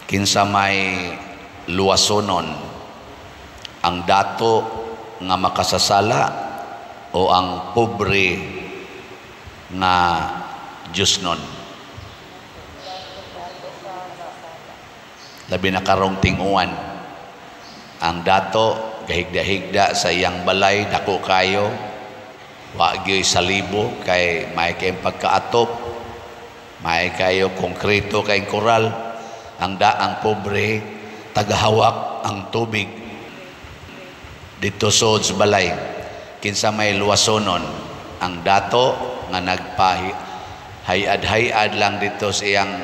Kinsa may luwasonon, ang dato nga makasasala o ang pobre nga Diyosnon? Labi na karong tinguan, ang dato gahigda-higda sa iyang balay, dako kayo, wa gyoy salibo kay may kayong pagkaatop, may kayo konkreto kay koral. Ang daang pobre tagahawak ang tubig dito sa balay. Kinsa may luwasonon, ang dato nga nagpahi hayad-hayad lang dito sa iyang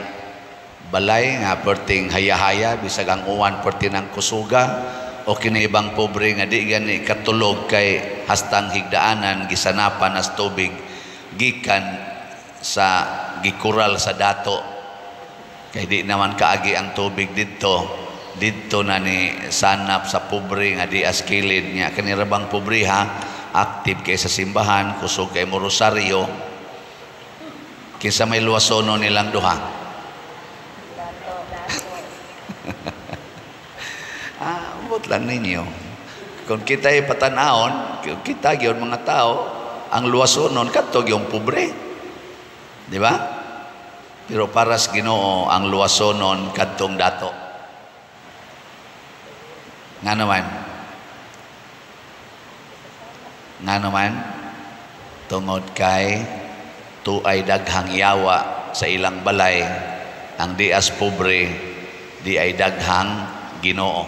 balay nga perting haya-haya bisag ang uwan perti ng kusuga, o kini ibang pobre nga di gani katulog kay hastang higdaanan gisanapan as tubig gikan sa gikural sa dato kay di naman kaagi ang tubig didto, didto na ni sanap sa pobre nga di as kilid niya. Kani ra bang pobre ha, active kay sa simbahan, kusog kay mo rosaryo. Kinsa may luwasonon nilang duha? Ubot lang ninyo. Kung kita ipatan-awon, kita gyud mga tao, ang luwasonon kadto gyud pobre. Di ba? Pero para sa Ginoo ang luwasonon kadtong dato. Nga naman? Nga naman? Tungod kay tuay daghang yawa sa ilang balay, ang dias pobre di ay daghang Ginoo.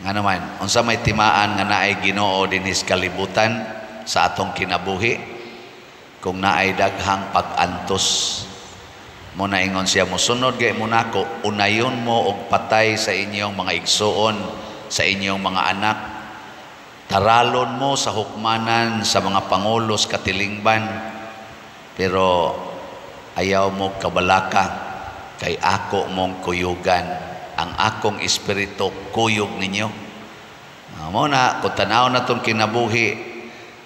Nga naman, unsa may timaan nga naay Ginoo dinhi sa kalibutan sa atong kinabuhi? Kung naay daghang pag-antos. Mo na ingon siya, mosunod gay mo nako, unayon mo og patay sa inyong mga igsuon, sa inyong mga anak. Taralon mo sa hukmanan sa mga pangulos katilingban, pero ayaw mo kabalaka kay ako mong kuyugan. Ang akong espiritu kuyog ninyo. Mo na kung tan-aw na tong kinabuhi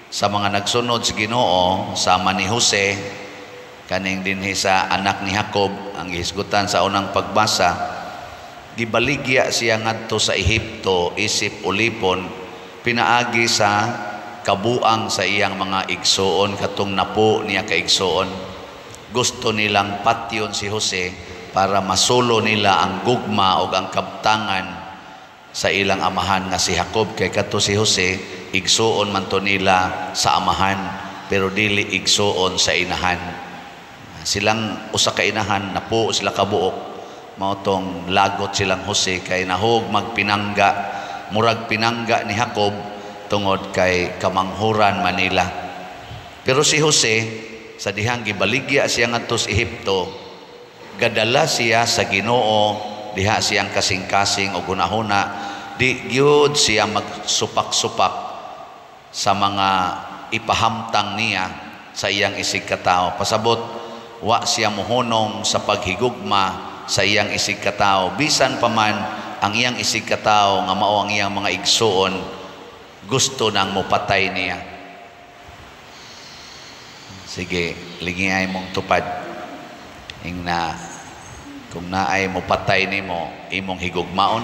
sa mga nagsunod sa Ginoo, sama ni Jose, kaning dinhi sa anak ni Jacob, ang gihisgutan sa unang pagbasa, gibaligya siya ngadto sa Ehipto isip ulipon, pinaagi sa kabuang sa iyang mga igsuon, katong napo niya kaigsuon. Gusto nilang patyon si Jose para masulo nila ang gugma o ang kabtangan sa ilang amahan nga si Jacob, kay kadto si Jose igsuon man to nila sa amahan pero dili igsuon sa inahan. Silang usa ka inahan, napo sila kabuok, mao tong lagot silang Jose kay nahog magpinangga, murag pinangga ni Jacob tungod kay kamanghuran manila. Pero si Jose sa dihang gibaligya siya ngadto sa Ehipto, gadala siya sa Ginoo diha siyang kasing-kasing o gunahuna, di gyud siya magsupak-supak sa mga ipahamtang niya sa iyang isig katao. Pasabot, wa siya mohunong sa paghigugma sa iyang isig katao. Bisan pa man ang iyang isig katao nga mao ang iyang mga igsuon, gusto nang mopatay niya. Sige, lingi ay mong tupad. Ingna, kung naay mopatay nimo, imong higugmaon.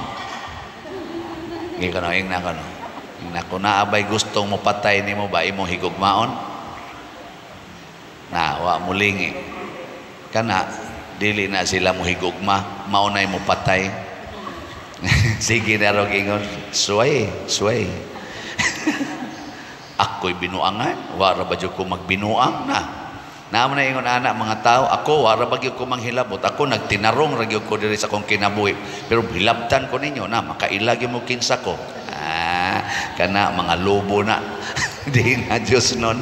Sige kano, ingna kano. Ingna, kung naabay gustong mopatay nimo ba, imong higugmaon? Na, wa mulingi. Kana, dili na sila mohigugma, mao na'y mopatay. Sige na raw ingon, suway, suway. Ako'y binuangan, wara ba ko magbinuang na. Naam na ingon ana mga tao, ako wara ba ko manghilabot, ako nagtinarong ra gyud ko diri sa akong kinabuhi, pero hilabtan ko ninyo na makaila gyud mo kinsa ko. Ah, kana mga lobo na. Di na Dios nun.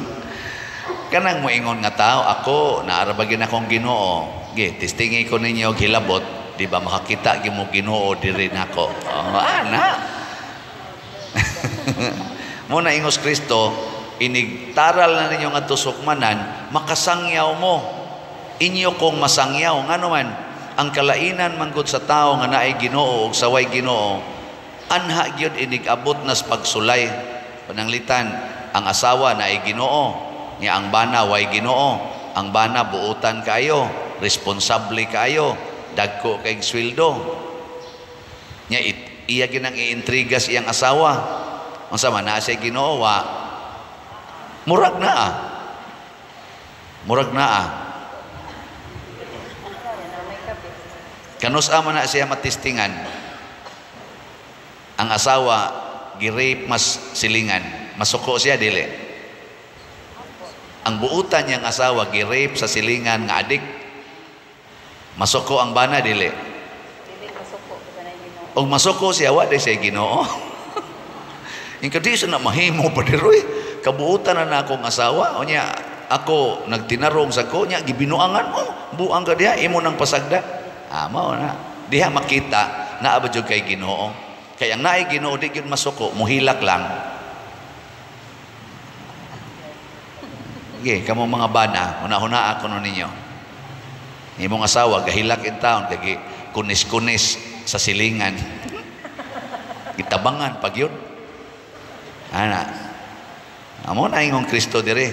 Kanang moingon nga tao, ako naara ba gyud akong Ginoo. Ge, testingi ko ninyo hilabot, di ba makakita gyud mo Ginoo diri nako. Oh, ana. Mo na ingos Kristo, inigtaral na ninyo nga tusukmanan, makasangyaw mo. Inyo kong masangyaw. Ngano man, ang kalainan manggod sa tao nga naay Ginoo ug saway Ginoo, anha gyud inig-abot nas pagsulay. Pananglitan, ang asawa naay Ginoo, nya ang bana way Ginoo, ang bana buutan kaayo, responsable kaayo, Dagko kay sweldo. Nya iya ginang iintriga sa iyang asawa. Unsa man naa siya Ginoo wa? Murag naa. Murag naa. Kanus-a man na siya matistingan. Ang asawa gi-rape mas silingan. Masuko siya dili. Ang buutan niyang asawa gi-rape sa silingan nga adik. Masuko ang bana dili. Dili masuko sa Ginoo. Og masuko siya wa di siya Ginoo. Ingka di siya na mahimo pa diroy. Kabuutan na na akong asawa. O niya, ako nagtinarong sa ko, niya gibinuangan mo. Buang ka diha, imo nang pasagda. Ah, mao na. Diha makita naa ba jud kay Ginoo. Kay ang naay Ginoo di gyud masuko, muhilak lang. Sige, kamo mga bana, huna-huna ako nun ninyo. Imong asawa gahilak in town kay kunis-kunis sa silingan. Gitabangan pag yun. Ana. Amo na ingong Kristo dire.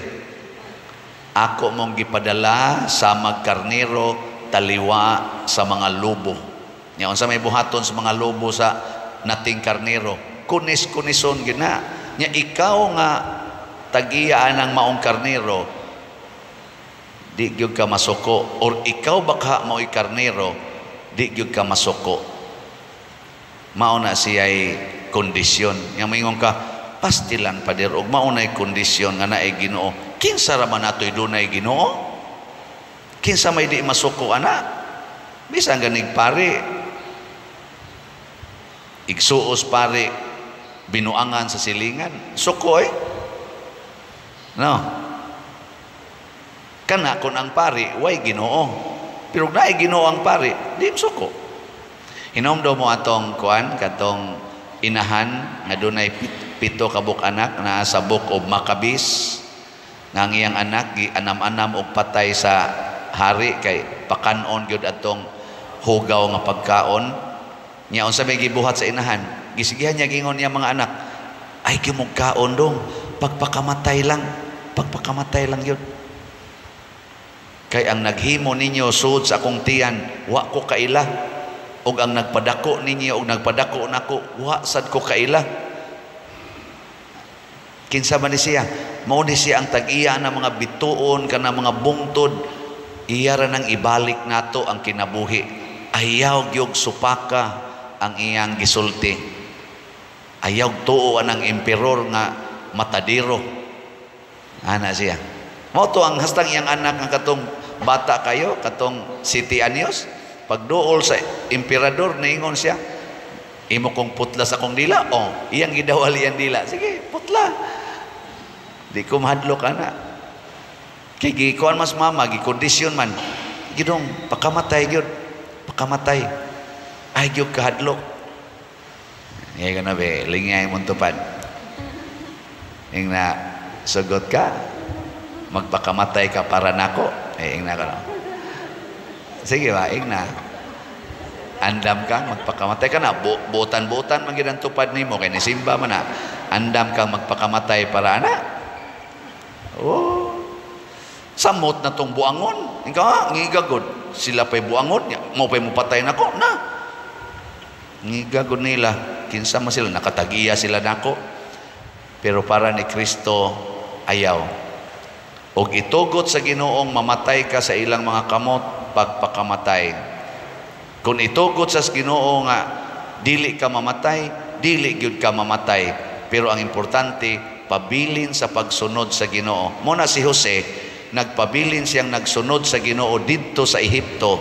Ako mong gipadala sa magkarnero taliwa sa mga lobo. Nya unsa may buhaton sa mga lobo sa nating karnero? Kunis-kunison gyud na. Nya ikaw nga tagiya anang maong karnero, di gyud ka masuko, or ikaw baka mao'y karnero, di gyud ka masuko. Mao na siya'y kondisyon. Nya moingon ka, pastilan pader og mao na'y kondisyon nga naay Ginoo. Kinsa ra man nato'y dunay Ginoo? Kinsa may di masuko ana? Bisan ganig pare, igsuos pare, binuangan sa silingan, suko eh. No. Kana kun ang pari, way Ginoo. Pero naay Ginoo ang pari, di suko. Hinomdom mo atong kuan katong inahan nga dunay 7 ka buok anak naa sa Book of Maccabees, nga ang iyang anak gianam-anam og patay sa hari kay pakanon gyud atong hugaw nga pagkaon. Nya unsa may gibuhat sa inahan? Gisigihan niya gingon niya mga anak, ay gyud kaon dong, pagpakamatay lang, pagpakamatay lang yun. Kay ang naghimo ninyo sud sa akong tiyan, wa ko kaila. Og ang nagpadako ninyo og nagpadako nako, wa sad ko kaila. Kinsa man ni siya? Mao ni siya ang tag-iya ng mga bituon kana mga bungtod. Iya ra nang ibalik nato ang kinabuhi. Ayaw gyud supaka ang iyang gisulti. Ayaw tuo anang emperor nga matadiro. Ana siya. Mao to ang hastang iyang anak nga katong bata kayo, katong City Anios, pagduol sa emperador niingon siya, imo kong putla sa akong dila, oh, iyang gidawal iyang dila. Sige, putla. Di ko mahadlok ana. Kay gikuan mas mama, gikondisyon man. Gidong pakamatay gyud, pakamatay. Ay gyud kahadlok. Ngay ka na be, lingay mong tupad. Ing na sugot ka, magpakamatay ka para nako. Eh, ing na ka no. Sige ba, ing na. Andam ka, magpakamatay ka na. Buotan-buotan man gyud ang tupad nimo kay nisimba man na. Andam kang magpakamatay para ana. Oh. Samot na tong buangon. Ikaw ha, ngigagod. Sila pa'y buangon, mo pa'y mupatay nako na. Ngigagod nila. Kinsa man sila, nakatagiya sila nako. Pero para ni Kristo, ayaw. Og itugot sa Ginoong mamatay ka sa ilang mga kamot, pagpakamatay. Kung itugot sa Ginoo nga dili ka mamatay, dili gyud ka mamatay. Pero ang importante, pabilin sa pagsunod sa Ginoo. Muna si Jose, nagpabilin siyang nagsunod sa Ginoo didto sa Ehipto.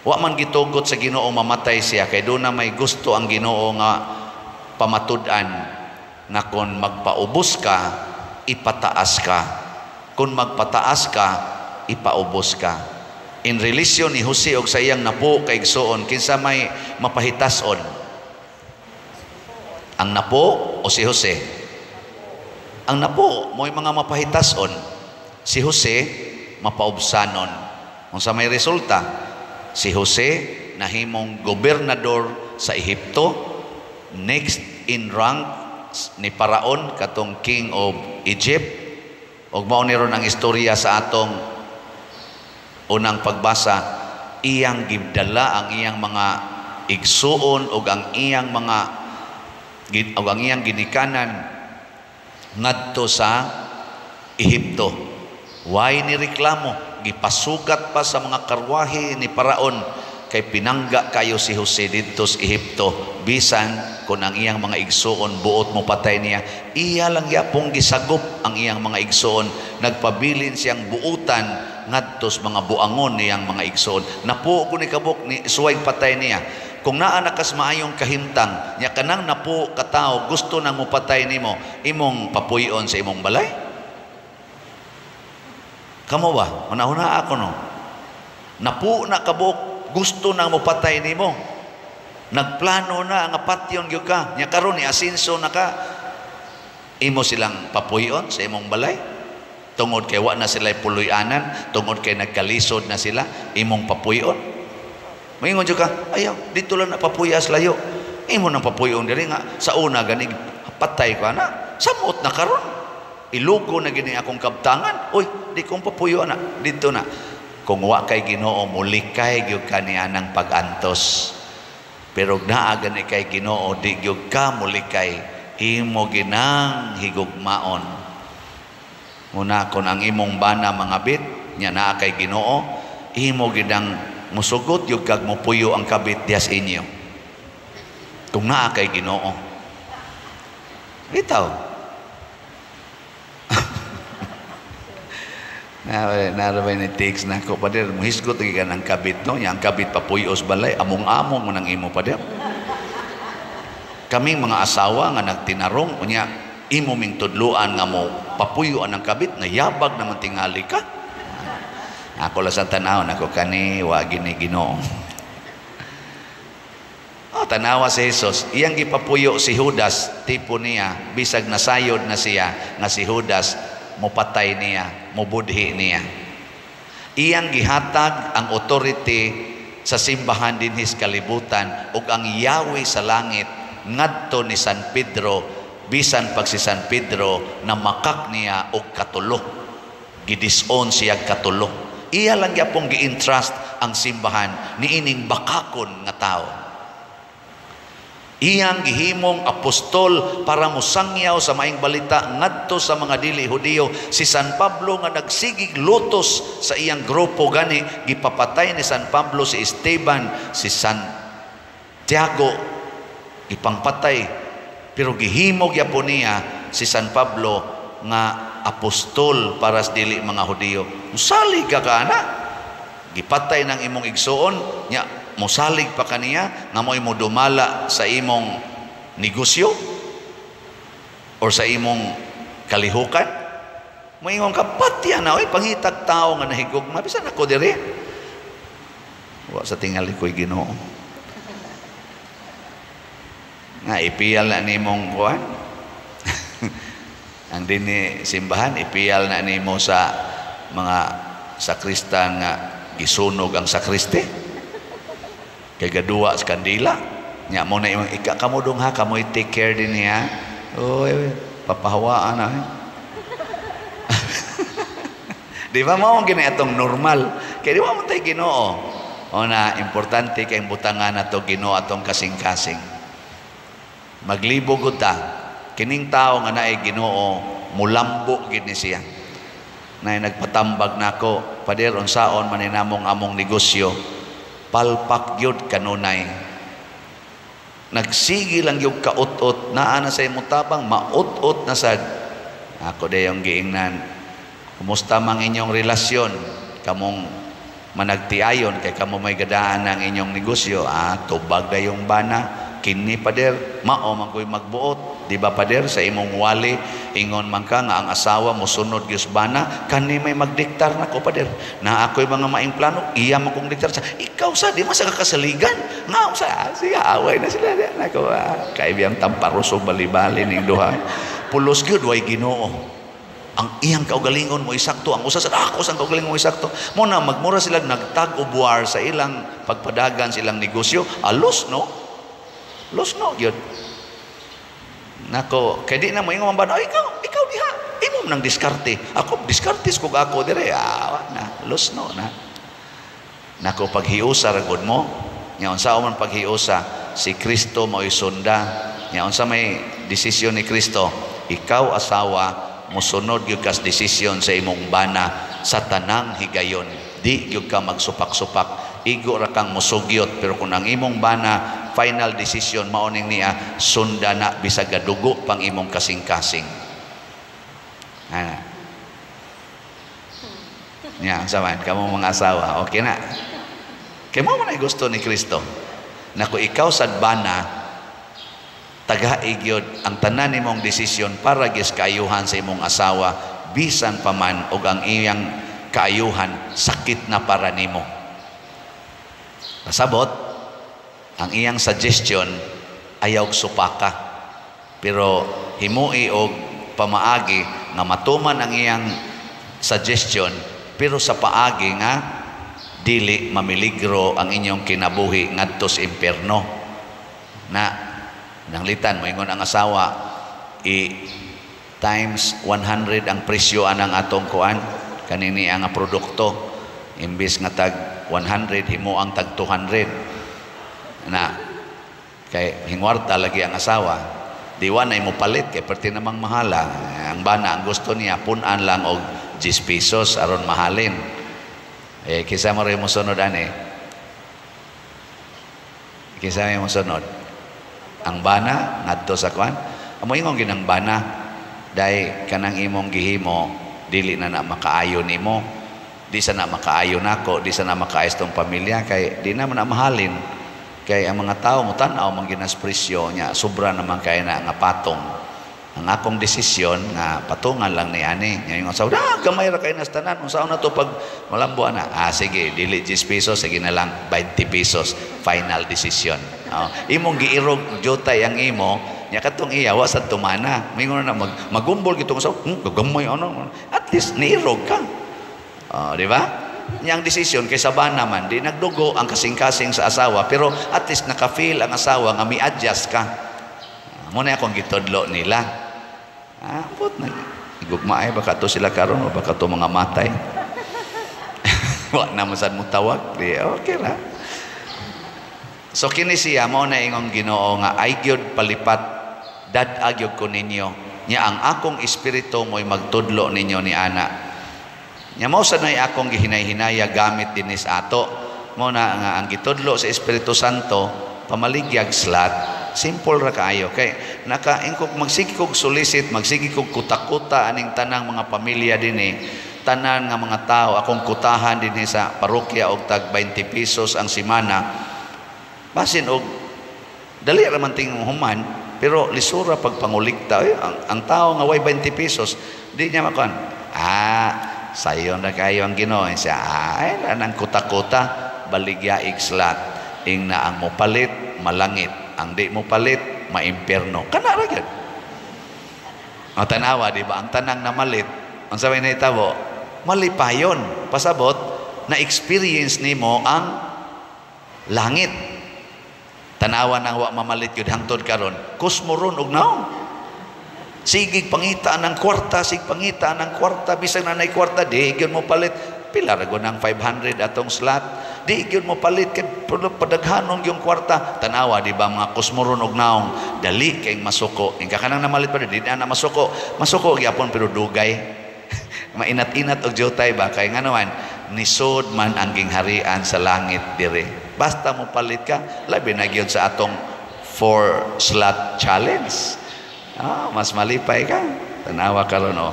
Wa man gitugot sa Ginoo mamatay siya kay doon na may gusto ang Ginoo nga pamatud-an nga kon magpaubos ka, ipataas ka. Kung magpataas ka, ipaubos ka. In relation ni Jose og sa iyang napo kay igsuon, kinsa may mapahitason? Ang napo o si Jose? Ang napo mo'y mga mapahitason. Si Jose mapaubsanon. Unsa may resulta? Si Jose nahimong gobernador sa Ehipto, next in rank ni Paraon katong king of Egypt. Og mao ni ron ang istorya sa atong unang pagbasa. Iyang gidala ang iyang mga igsuon ug ang iyang mga ug ang iyang ginikanan ngadto sa Ehipto. Way ni reklamo, gipasugat pa sa mga karwahe ni Paraon kay pinangga kayo si Jose didto sa Ehipto, bisan kun ang iyang mga igsuon buot mo patay niya, iya lang gyapong gisagop ang iyang mga igsuon. Nagpabilin siyang buutan ngadto sa mga buangon niyang mga igsuon. Napuo ko ni kabuk ni suway patay niya. Kung naa na kas maayong kahimtang nya kanang napuo ka tawo gusto nang mopatay nimo, imong papuy-on sa imong balay? Kamo ba? Una-una ako no. Napuo na kabuk gusto nang mopatay nimo. Nagplano na nga patyon gyud ka. Nya karon ni asinso na ka. Imo silang papuy-on sa imong balay? Tungod kay wa na sila puloy-anan, tungod kay nagkalisod na sila, imong papuy-on. Moingon jud ka, ayaw, dito lang na papuyas layo. Imo nang papuy-on diri nga sa una gani patay ko ana. Samot na karon. Ilugo na gini akong kabtangan. Uy, di kong papuyo ana, dito na. Kung wa kay Ginoo, mulikay gyud ka niya ng pag-antos. Pero naa gani kay Ginoo, di gyud ka mulikay, imo ginang higugmaon. Muna kon ang imong bana mga bit, nya naa kay Ginoo, imo ginang musugot gyud kag mupuyo ang kabit diha sa inyo. Kung naa kay Ginoo. Bitaw. Narabay ni text na ako, pader, muhisgot lagi ka ng kabit, no? Yang kabit papuyos balay, among-among mo ng imo, pader. Kaming mga asawa nga nagtinarong, unya, imo ming tudluan nga mo papuyuan ang kabit, nayabag naman tingali ka. Ako lang sa tanaw, nako kani, wagi ni Ginoo. Oh, tanawa si Jesus, iyang gipapuyo si Judas, tipo niya, bisag nasayod na siya, nga si Judas, mopatay niya, mobudhi niya. Iyang gihatag ang authority sa simbahan dinhis kalibutan ug ang Yahweh sa langit ngadto ni San Pedro, bisan pag si San Pedro namakak niya og katulo. Gidisown siya katulo. Iya lang gyapong gi-entrust ang simbahan niining bakakon nga tao. Iyang gihimong apostol para mosangyaw sa maayong balita ngadto sa mga dili Hudiyo. Si San Pablo nga nagsigig lutos sa iyang grupo gani, gipapatay ni San Pablo si Esteban, si San Tiago, gipangpatay. Pero gihimo gyapon niya si San Pablo nga apostol para sa dili mga Hudiyo. Musalig ka kana, gipatay ng imong igsuon nya, mosalig pa kaniya nga mo'y modumala sa imong negosyo or sa imong kalihukan. Moingon ka, patya na, oy, pangitag tao nga nahigugma, bisan ako diri. Wa sa tingali ko'y Ginoo. Nga ipiyal na nimong kuan. Ang dinhi simbahan, ipiyal na nimo sa mga sakristan nga gisunog ang sakristi. Kay gaduwa sa kandila. Nya mo na imong ika kamo dong ha, kamo take care din niya. Oy, papahawaan na. Di ba mao ang gini atong normal? Kay di ba mo tay Ginoo? O na importante kay butangan nato Ginoo atong kasing-kasing. Maglibog ta kining tawo nga naay Ginoo, mulambo gid ni siya. Nay nagpatambag nako, pader unsaon man ninamong among negosyo, palpak gyud kanunay. Nagsigi lang gyud kaut-ut, naa na sa imong tabang, maut-ut na sad. Ako dayong giingnan, kumusta mang inyong relasyon? Kamong managtiayon kay kamo may gadaan ang inyong negosyo. Ah, tubag dayong bana. Kini pader, mao man ko'y magbuot. Di ba pader, sa imong wali, ingon man ka nga ang asawa mosunod gyud bana, kani may magdiktar nako pader. Na ako'y mga maing plano, iya man kong diktar sa ikaw sa di man sa kakasaligan. Nga sa siya away na sila nako kay biyang tamparusog bali-bali ning duha. Pulos gyud way Ginoo. Ang iyang kaugalingon mo isakto, ang usa sa ako sang kaugalingon mo isakto. Mo na magmura sila nagtag-ubuar sa ilang pagpadagan sa ilang negosyo, alos no. Los no gyud. Nako, kay di na mo ingon man ba, ay, ikaw diha, imo nang diskarte. Ako diskartes kog ako dire, ah, na, los no na. Nako paghiusa ra gud mo. Nya unsa man paghiusa, si Kristo mao'y sunda. Nya unsa may desisyon ni Kristo? Ikaw asawa, mosunod gyud kas desisyon sa imong bana sa tanang higayon. Di gyud ka magsupak-supak. Igo ra kang mosugyot, pero kung ang imong bana final decision mao ning niya, sunda na bisag gadugo pang imong kasing-kasing. Ana. Nya unsa man kamo mga asawa, okay na. Kay mao man ay gusto ni Kristo. Nako ikaw sad bana, tagai gyud ang tanan nimong desisyon para gyud kaayuhan sa imong asawa, bisan pa man og ang iyang kaayuhan sakit na para nimo. Pasabot, ang iyang suggestion ayaw supaka, pero himui og pamaagi nga matuman ang iyang suggestion, pero sa paagi nga dili mamiligro ang inyong kinabuhi ngadto sa impierno. Na nanglitan moingon ang asawa, i times 100 ang presyo anang atong kuan kanini ang produkto, imbis nga tag 100 himo ang tag 200 na, kay hingwarta lagi ang asawa, di wa nay mo palit kay perti namang mahala. Ang bana ang gusto niya pun-an lang og 10 pesos aron mahalin. Eh kinsa mo rin mosunod ani? Kinsa may mosunod? Ang bana ngadto sa kuan. Amo ingon ginang bana, dai kanang imong gihimo dili na na makaayo nimo, di sa na makaayo nako, di sa na makaayos tong pamilya, kay di na man na mahalin. Kay ang mga tao mo tan-aw man ginas presyo nya, sobra naman kay na nga patong. Ang akong desisyon nga patungan lang ni ani. Nya yung asawa, gamay ra kay nas tanan, unsaon na to pag malambo na? Ah sige, dili 10 pesos, sige na lang 20 pesos, final decision. Oh, imong giirog jutay ang imo, nya katong iya wa sad tumana. Mingon na magumbol gitong asawa, gamay ano. At least niirog ka. Oh, di ba? Nya ang desisyon kay sa bana man, di nagdugo ang kasing-kasing sa asawa, pero at least naka-feel ang asawa nga mi-adjust ka. Mo na akong gitudlo nila. Ah, put na. Igugmaay baka to sila karon o baka to mga matay. Wa na man sad mo tawag, di okay ra. So kini siya mao na ingong Ginoo nga ay gyud palipat, dad-a gyud ko ninyo. Nya ang akong espiritu mo'y magtudlo ninyo ni ana. Nya mao sad nay akong gihinay-hinaya gamit dinis ato. Mao na nga ang gitudlo sa Espiritu Santo pamaligyag slat. Simple ra kaayo kay nakaingkog magsige kog solicit, magsige kog kuta-kuta aning tanang mga pamilya dinhi, tanan nga mga tao akong kutahan dinhi sa parokya og tag 20 pesos ang semana. Basin og dali ra man ting human, pero lisura pag pangulikta. Eh, ang tao nga way 20 pesos di niya makuan. Ah, sayon ra kayo ang Ginoo siya. Ay nang kuta-kuta baligya slat, ing na ang mopalit malangit, ang di mo palit maimpierno. Kana ra gyud. Ang tanawa, di ba? Ang tanang namalit, unsa may nahitabo? Malipayon. Pasabot na experience nimo ang langit. Tanawa nang wa mamalit gyud hangtod karon, kusmoron og naong. Sige pangita ng kwarta, sige pangita ng kwarta, bisag na nay kwarta di gyud mo palit. Pila ra gud ang 500 atong slot. Di gyud mo palit kay padaghanon yung kwarta. Tanawa, di ba mga kusmoron og naong, dali kay masuko. Ingka kanang namalit pa di na masuko. Masuko gyapon pero dugay. Mainat-inat og jutay ba kay ngano man nisod man ang gingharian sa langit dire. Basta mo palit ka, labi na gyud sa atong 4 slot challenge. Ah, mas malipay ka. Tanawa karon oh.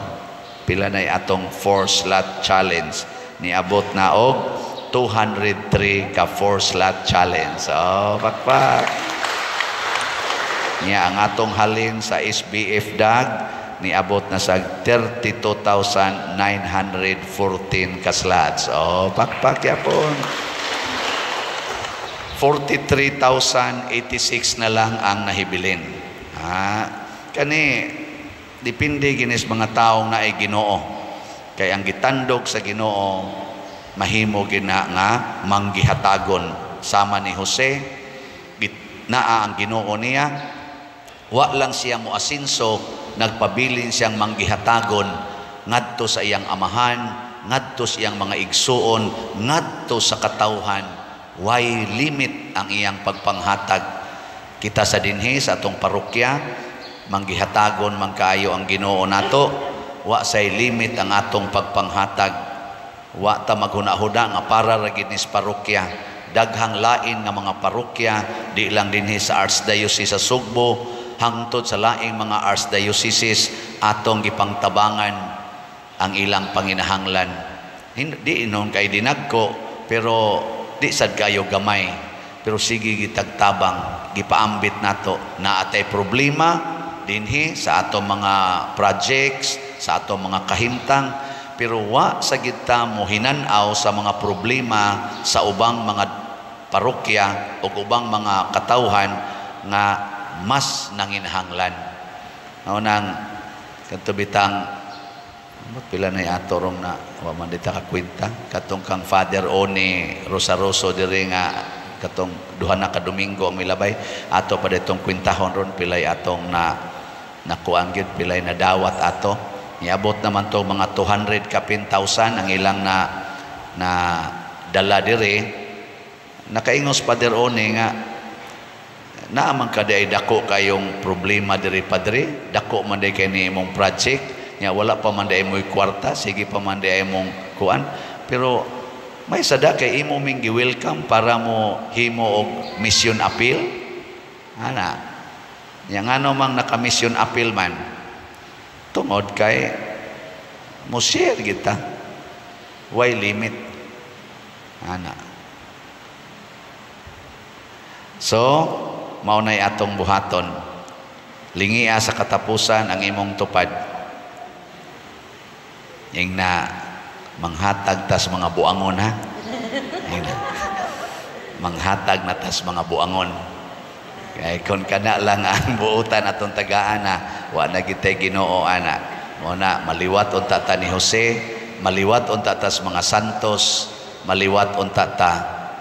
Pila na atong 4 slot challenge. Niabot na og 203 ka 4 slot challenge. Oh, pakpak. Niya ang atong halin sa SBF DAG niabot na sa 32,914 ka slots. Oh, pakpak yapon. 43,086 na lang ang nahibilin. Ah, kani depende ginis mga taong naay Ginoo. Kay ang gitandog sa Ginoo mahimo gina nga manggihatagon sama ni Jose. Naa ang Ginoo niya, wa lang siya moasinso, nagpabilin siyang manggihatagon ngadto sa iyang amahan ngadto sa iyang mga igsuon, ngadto sa katawhan. Way limit ang iyang pagpanghatag. Kita sa dinhi sa atong parokya, manggihatagon man kaayo ang Ginoo nato, wa say limit ang atong pagpanghatag. Wa ta maghuna-huna nga para ra gid ni sa parokya. Daghang lain nga mga parokya, di lang dinhi sa Archdiocese sa Sugbo, hangtod sa laing mga archdioceses, atong gipangtabangan ang ilang panginahanglan. Di inon kay dinagko, pero di sad kayo gamay, pero sige gitagtabang, gipaambit nato na atay problema dinhi sa atong mga projects, sa atong mga kahimtang, pero wa sa kita mo hinan-aw sa mga problema sa ubang mga parokya o ubang mga katawhan nga mas nanginahanglan. Mao nang kadto bitang pila na ato rong na wa man dita ka kwenta katong kang Father Oni Rosaroso diri nga katong duha na ka Domingo ang milabay ato pa ditong kwentahon ron, pilay atong na nakuan gyud, pilay na dawat ato. Niabot naman to mga 200 kapin thousand ang ilang na na dala diri. Nakaingos Father Oni nga naa man ka ay dako kayong problema diri, padre, dako man day kay ni imong project nya, wala pa man day mo'y kwarta, sige pa man day imong kuan, pero may sada kay imo ming gi-welcome para mo himo og mission appeal ana. Nya ngano mang naka mission appeal man? Tungod kay mo share kita, way limit ana. So mao nay atong buhaton. Lingia sa katapusan ang imong tupad. Ing na manghatag tas mga buangon, ha. Ing na manghatag na tas mga buangon. Kay kon kana lang ang buutan atong tagaan na, wa na gitay Ginoo ana. Mo na maliwat unta ta ni Jose, maliwat unta tas mga santos, maliwat unta ta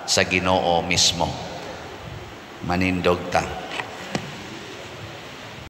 sa Ginoo mismo. Manindog ta.